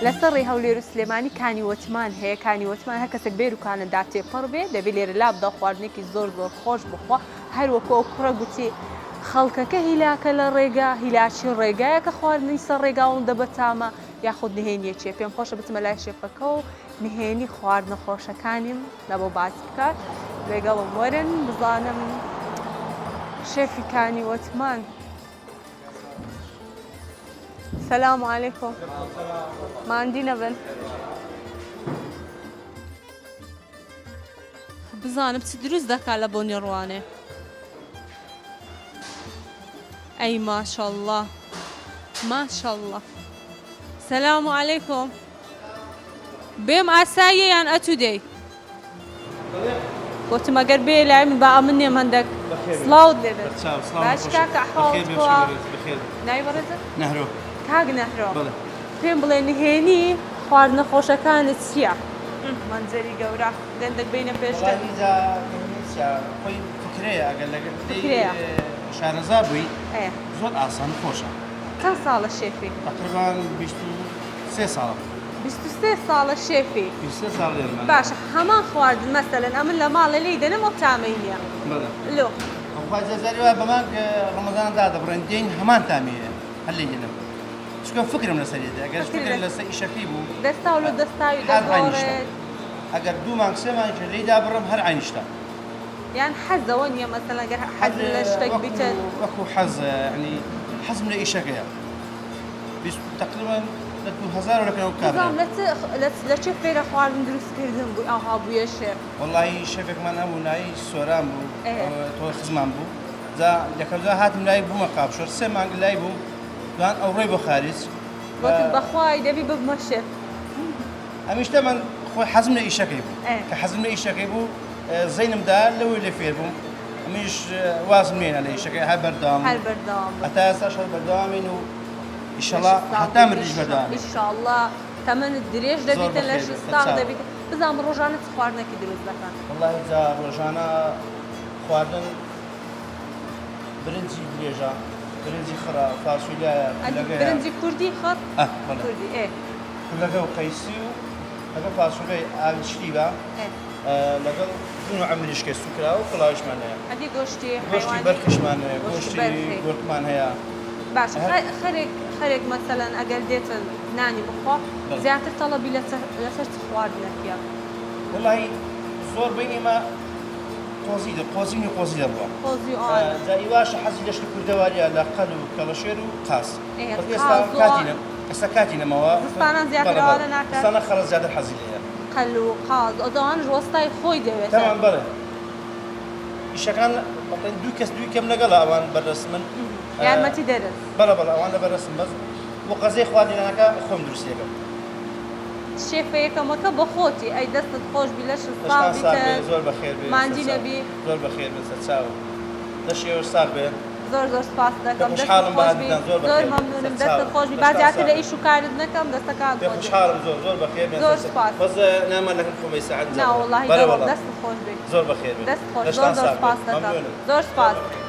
لەسەر ڕێی هەولێر و سلێمانی کانی وەتمان هەیە، کانی وەتمان هەر کەسێک بێروکانەدا تێپەڕ بێ دەبێ لێرە لابدا خواردنێکی زۆر زۆر خۆش بخوا، هەر وەکو ئەو کوڕە گوتی خەڵکەکە هیلاکە لە ڕێگا، هیلاکی ڕێگایە کە خواردنی سەر ڕێگا ئەوەندە بەتامە، یاخود نهێنیە چیە؟ پێم خۆشە بچمە لای شێفەکە و نهێنی خواردنە خۆشەکانیم لەبۆ باس بکات، لەگەڵم وەرن بزانم شێفی کانی وەتمان. سلام علیکم ماندی نەبن. بزانم چ دروست دەکا لە بۆنی ڕوانێ. ئەی ماشەڵڵا ماشەڵڵا. سلام علیکم. بێم ئاساییە یان ئەتوو دێی؟ گۆتم ئەگەر بێیە لای من با ئەمن نێم هەندەک سڵاوت لێ بێت باش کاکە ئەحواڵت کوا ناوی بەڕێزت؟ نەهرۆ. کاک نەهرۆ پێم بڵێ نهێنی خواردنە خۆشەکانت چییە؟ مەنزەری گەورە گەندەک بینە پێشتر. خۆی فکرەیە ئەگەر لەگەر شارەزا بووی زۆر ئاسان خۆشە. چەند ساڵە شێفی؟ تقریبا 23 ساڵە. 23 ساڵە شێفی. 23 ساڵ لێرمە. باشە هەمان خواردن مەسەلەن ئەمن لە ماڵێ لێی دەنێم ئەو تامەی نییە. بەڵێ. لۆ؟ خوا جاری وایە بە مانگ ڕەمەزان دادەبڕێن دێین هەمان تامی هەیە هەر لێی دێنم چونکە فکرم لەسەر یەتێ ئەگەر فکرم لەسەر ئیشەکەی بوو دەستاو لۆ دەستاوی دەگۆڕێت. ئەگەر دوو مانگ سێ مانگیش لێی دابڕم هەر عەینی شتە. یان حەزەوە نییە مەسەلەن گەر حەز لە شتێک بیتن. وەکو حەز یانی حەزم لە ئیشەکەیە. تقریبا لە 2000 لەکەنەوە کار بزانم لە چ لە چێ فێرە خواردن دروست کردن بووی ئاها بوویە شێف؟ وەڵایی شێفێکمان هەبوو ناوی سۆران بوو تۆ خزمان بوو جا یەکەم جار هاتم لای بوومە قاپشۆر سێ مانگ لای بووم دوان ئەو ڕۆی بۆ خارج گوتم بەخوای دەبی ببمە شێف. ئەمیش تەمەن خۆی حەزم لە ئیشەکەی بوو کە حەزم لە ئیشەکەی بوو زەینم دا لەوەی لێ فێر بووم ئەمیش وازم نێنا لە ئیشەکەی هەر بەردەوام هەر بەردەوام هەتا ئێستاش هەر بەردەوامین و ئیشەڵا هەتا مردیش بەردەوامین. ئیشەڵا تەمەنت درێژ دەبیتن لەشت ساغ دەبیت بزانم ڕۆژانە چ خواردنێکی دروست دەکەن؟ وەڵاهی جا ڕۆژانە خواردن برنجی درێژە برنجی خڕە فاسۆلیایە کولەگەیە. برنجی کوردی خڕ؟ ئە بەڵێ کوردی ئێ. کولەگە و قەیسی و لەگەڵ فاسۆلیای ئاوی شلیبە لەگەڵ دوو نوعە مریشکەی سوکراوە و کوڵاویشمان هەیە. ئەدی گۆشتی گۆشتی حەیوانی؟ بەرخیشمان هەیە، گۆشتی گۆشتی بەرخی. گۆرکمان هەیە. باشە هەر. خەرێک خەرێک مەسەلەن ئەگەر دێتن نانی بخوا بەڵێ. زیاتر تەڵەبی لە چ لەسەر چ خواردنەکیە؟ وەڵاهی زۆربەی ئێمە قۆزی دە قۆزی و قۆزی دەڕوا. قۆزی و ئەوانە. جا ئی واشە حەزی لە شتی کوردەواریە لە قەل و کەڵەشێر و قاز. ئێ بەس ئێستا قاز و کاتی نە ئێستا کاتی نەماوە. زستانان زیاتر بەڵێ بەڵێ ئەوانە ناکەن؟ زستانان خەڵک زیاتر حەزی لێیە. قەل و قاز ئەوانش وەستای خۆی دەوێتن. تەمام بەڵێ ئیشەکان بەڵێن دوو کەس دووی کەم لەگەڵە ئەوان بەردەستمن یارمەتی دەرن. بەڵێ بەڵێ ئەوان لە بەردەستم بەس بۆ قەزیەی خواردنەکە خۆم دروستی ئەکەم. شێفە یەکەمەکە بۆ خۆتی ئەی دەستت خۆش بی لەشت ساغ لەشتان ساغ بێ بیتن زۆر بەخێر بێن ماندی سەرچاو نەبی. زۆر بەخێر بێن سەرچاوم لەشی ئێوەش ساغ بێ. زۆر زۆر سپاست دەکەم دەستت خۆشحاڵم بە خۆش بی هاتنتان زۆر زۆر بەخێر بێن مەمنونم دەستت سەرچاوم خۆش بی با لەشتان زیاتر ساغ لە بێ. ئیش و کارت نەکەم دەستەکانت پێ خۆش بێ خۆشحاڵم زۆر زۆر بەخێر بێن زۆر سەرچاو سپاس. بەس نامان لەکن خۆم ئەی ساعەت نا جا بڕۆم وەڵاهی بەرە دەڕۆم وەڵا دەستت خۆش بی زۆر بەخێر بێن دەست خۆش زۆر لەشتان زۆر ساغ بێ سپاست دەکەم مەمنونم زۆر زۆر سپاس. بەخێر.